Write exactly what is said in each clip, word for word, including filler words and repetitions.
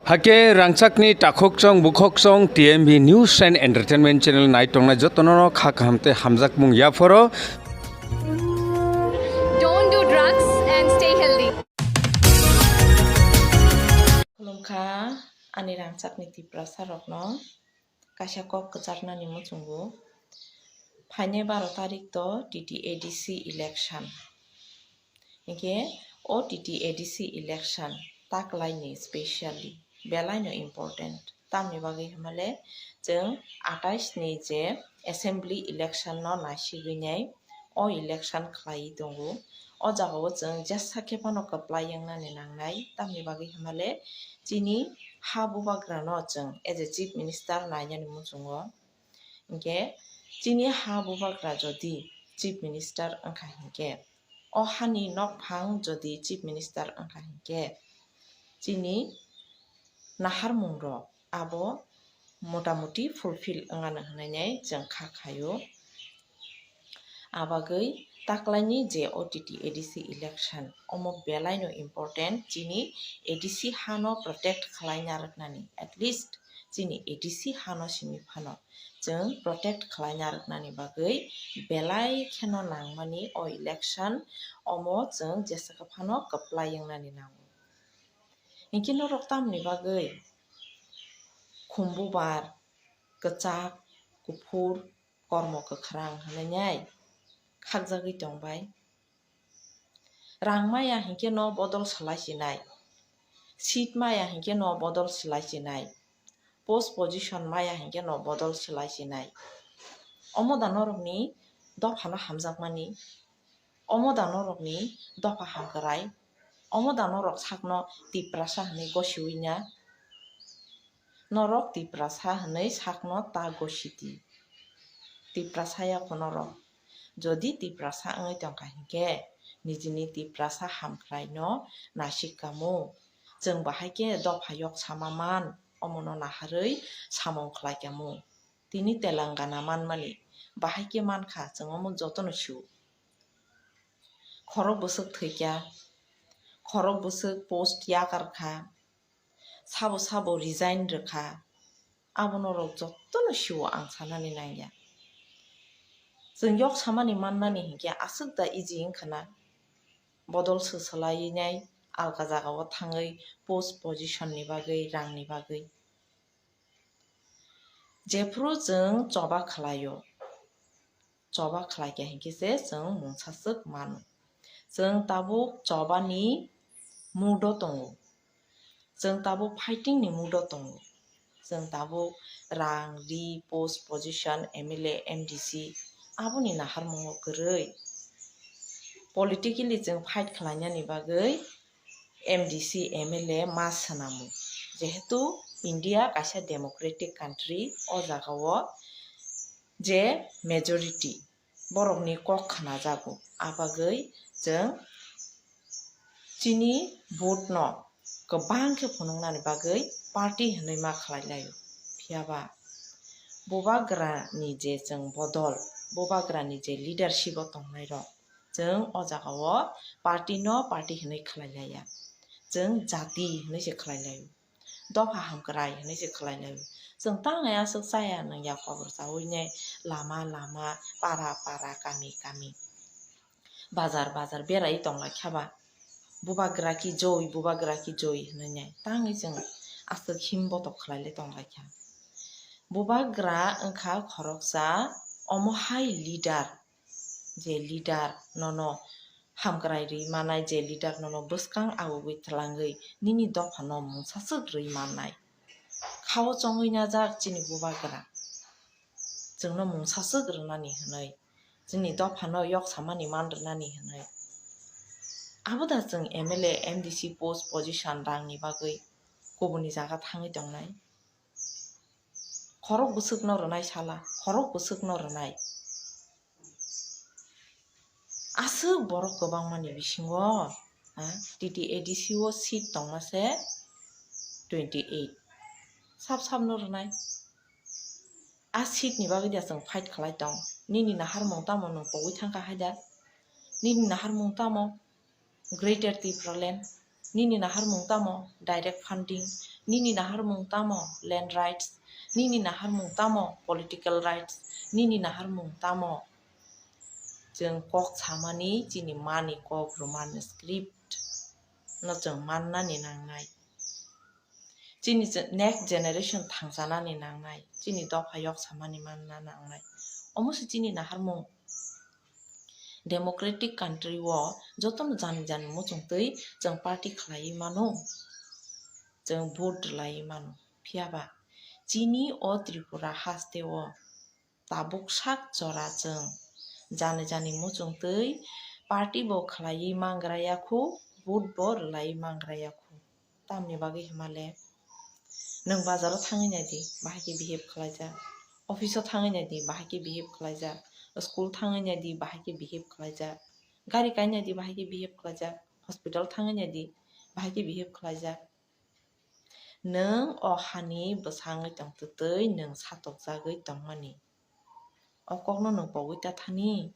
Hake rangchakni takhokchong bukhokchong T M B News and Entertainment Channel nai tongnai jotono kha kaham tei hamjakmung yaphoro. Don't do drugs and stay healthy. Khulumkha ani rangchakni Tiprasa rokno. Kaisa kok kwcharnani muchungo phainai baro tarik to T T A D C election. Hinkhe o T T A D C election taklaini specially belaino important. Tamni bagwi hwnmale chwng atais ni je assembly election no naisigwi nai o election khlaiwi tongo. O jagao chwng jesa khe phano kwplai wngnani nangnai, tamni bagwi hwnmale chini ha bubagrano chwng as a chief minister nainani muchungo. Hinkhe chini ha bubagra jodi chief minister wngkha hinkhe, o hani nokphang jodi chief minister wngkha hinkhe, chini naharmungrok abo motamuti fulfill wngano hwnwi chwng kha khaio. Abagwi taklaini je o T T A D C election omo belaino important, chini A D C hano protect khlaina rwknani, at least chini A D C hano simi phano chwng protect khlaina rwknani bagwi belai kheno nangmani o election omo chwng jesa khe phano kwplai wngnani nango. Hinkhe norok tamni bagwi khumbubar, kwchak, kuphur, kormo kwkhrang hwnwi nai khakjagwi tongbai. Rang maya hinkhe no bodol swlai sinai, seat maya hinkhe no bodol swlai sinai, post position maya hinkhe no bodol swlai sinai. Omo da norokni dophano hamjakmani, omo da norokni dopha hamkrai, omo da norok sakno Tiprasa hwnwi gosiwi na. Norok Tiprasa hwnwi sakno ta gosidi. Tiprasa ya pho norok. Jodi Tiprasa wngwi tongkha hinkhe, nijini Tiprasa hamkraino naisik kamu. Chwng bahai khe dopha yok sama man, omono naharwi samung khlai kamu. Tini Telangana manmani bahai khe mankha, chwng omo jotono sio. Khorok bwswk thwikha, khorok bwswk post yakar kha, sabo sabo resign rwkha, abo norok jotono sio ang sanani nangya. Chwng yok samani mannani hinkhe aswk da easy wngkha na, bodol swswlaiwi nai alka jagao thangwi post position ni bagwi, rang ni bagwi. Jephru chwng choba khlaio, choba khlaikha hinkhe se chwng mungsaswk mano. Chwng tabuk chobani mood o tongo, chwng tabuk fighting ni mood o tongo, chwng tabuk rang, ri, post, position, M L A, M D C aboni naharmungo kwrwi. Politically chwng fight khlainani bagwi M D C, M L A ma swnamo. Jehetu India kaisa democratic country, o jagao je majority borokni kok khnajago, abagwi chwng chini vote no kwbang khe phunuknani bagwi party hwnwi ma khlai laio. Phiyaba bubagra ni je chwng bodol, bubagra ni je leadership o tongnai rok, chwng o jagao party no party hwnwi khlai laiya, chwng jati hwnwi se khlai laio, dopha hamkrai hwnwi se khlai laio. Chwng tangnai aswk chaya nangya, kobor chawi nai lama lama, para para, kami kami, bazar bazar berai tonglaikha ba, bubagra ki joi, bubagra ki joi hwnwi nai tangwi chwng aswk him botok khlai le tonglaikha. Bubagra wngkha khoroksa omo hai leader, je leader nono hamkrai rwi manai, je leader nono bwskang agugwi twlangwi nini dophano mungsaswk rwi mannai. Khao chongwi najak chini bubagra, chwngno mungsaswk rwnani hwnwi, chini dophano yok samani man rwnani hwnwi. Abo da chwng M L A, M D C post position rangni bagwi kubuni jaga thangwi tongnai? Khorok bwswkno rwnai sala, khorok bwswkno rwnai. Aswk borok kwbangmani bisingo, ha, T T A D C o seat tongma se twenty eight. Sap sapno rwnai. A seat ni bagwi da chwng fight khlai tong. Nini naharmung tamo nwng pogwi thangkha hai da? Nini naharmung tamo? Greater Tipraland. Nini naharmung tamo direct funding? Nini naharmung tamo land rights? Nini naharmung tamo political rights? Nini naharmung tamo chwng kok samani, chini mani kok Roman script no chwng mannani nangnai. Chini je-, next generation thangchanani nangnai, chini dopha yok samani manna nangnai. Omo se chini naharmung. Democratic country o jotono jani jani muchungtwi chwng party khlaiwi mano, chwng vote rwlaiwi mano. Phiya ba chini o Tripura haste o tabuk sak jora chwng jani jani muchungtwi party bo khlaiwi mangra ya khu, vote bo rwlaiwi mangra ya khu. Tamni bagwi hima le? Nwng bazaro thangwi nai di, bahai khe behave khlaijak. Office o thangwi nai di, bahai khe behave khlaijak. School thangwi nai di, bahai khe behave khlaijak. Gari kai nai di, bahai khe behave khlaijak. Hospital thangwi nai di, bahai khe behave khlaijak. Nwng o hani bwsangwi tongtwtwi nwng satokjagwi tongmani. O kokno nwng pogwi ta thani.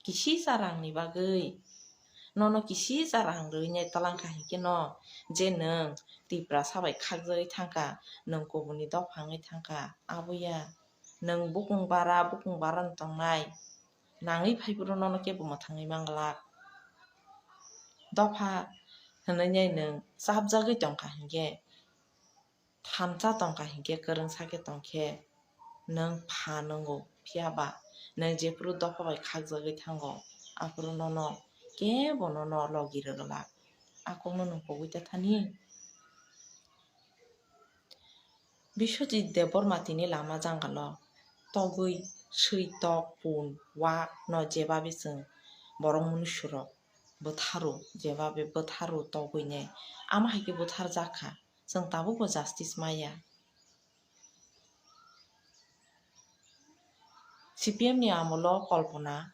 Kisisa rangni bagwi. Nono kisisa rang rwinai twlang kha hinkhe no, je nwng Tiprasa bai khakjagwi thangkha, nwng kubuni dopha wngwi thangkha, abo ya. Nwng bukung bara, bukung bara wng tongnai. Nangwi phaiphuru nono kebo mwthangwi manglak. Dopha hwnwi nwng chapjagwi tongkha hinkhe, thansa tongkha hinkhe, kwrwngsa khe tongkhe nwng pha nwngo, phiya ba nwng jephuru dopha bai khakjagwi thango, aphuru nono kebo nono logi rwglak. A kokno nwng pogwi ta thani. Biswajit Debbarma tini lama jangalo togwi swi tok pun wa no jebabe chwng borok munusurok bwtharo, jebabe bwtharo togwi ne ama hai khe bwthar jakha, chwng tabukbo justice maya. C P M ni amolo Kalpana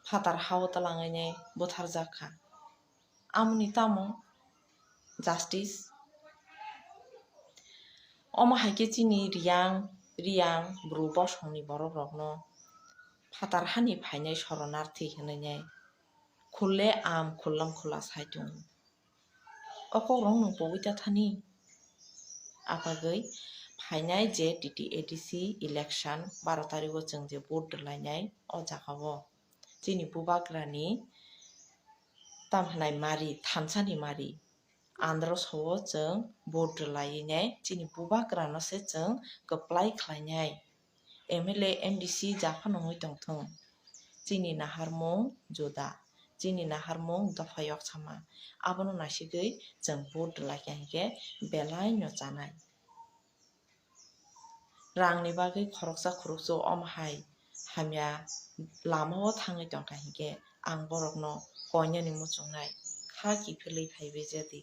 phatar hao twlangwi ne bwthar jakha. Amoni tamo justice? Omo hai khe chini Riyang, Riyang bru bosongni borok rokno phatar hani phainai soronarthi hinwi nai khulle am khullam khula sai tongo. O kok rok nwng pogwi ta thani. Abagwi phainai je T T A D C election baro tarikgo chwng je vote rwlainai o jagao chini bubagrani tamhinai mari, thansani mari, andro sao chwng vote rwlaiwi nai chini bubagrano se chwng kwplai khlainai. M L A, M D C japhano wngwi tongthung, chini naharmung juda, chini naharmung dopha yoksama, abono naisigwi chwng vote rwlaikha hinkhe belaino chanai. Rangni bagwi khoroksa khoroksa omo hai hamya lamao thangwi tongkha hinkhe ang borokno koinani muchungnai kha kiphilwi phaibai jadi.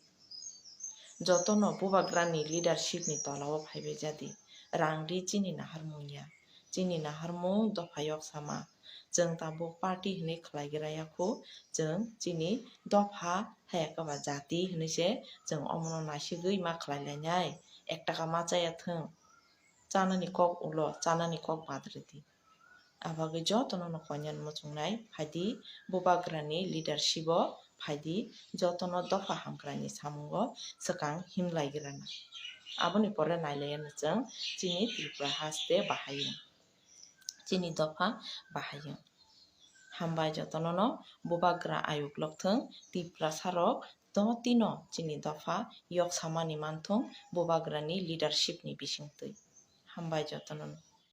Jotono bubagrani leadership ni tolao phaibai jadi. Rang ri chini naharmung ya, chini naharmung dopha yoksama. Chwng tabuk party hinwi khlaigra ya khu, chwng chini dopha haya khe ba jati hinwi se chwng omono naisigwi ma khlai lainai. Ek taka ma chaya thung, chanani kok ulo, chanani kok badridi. Abagwi jotono no koinani muchungnai phaidi, bubagrani leadership o phaidi, jotono dopha hamkrani samungo swkang himlaigrana. Aboni pore nailaiano chwng chini Tripura haste bahai wng, chini dopha bahai wng. Hambai jotono no bubagra ayuk lokthung, Tiprasa rok totino chini dopha yoksamani manthung bubagrani leadership ni bisingtwi. Hambai jotono no.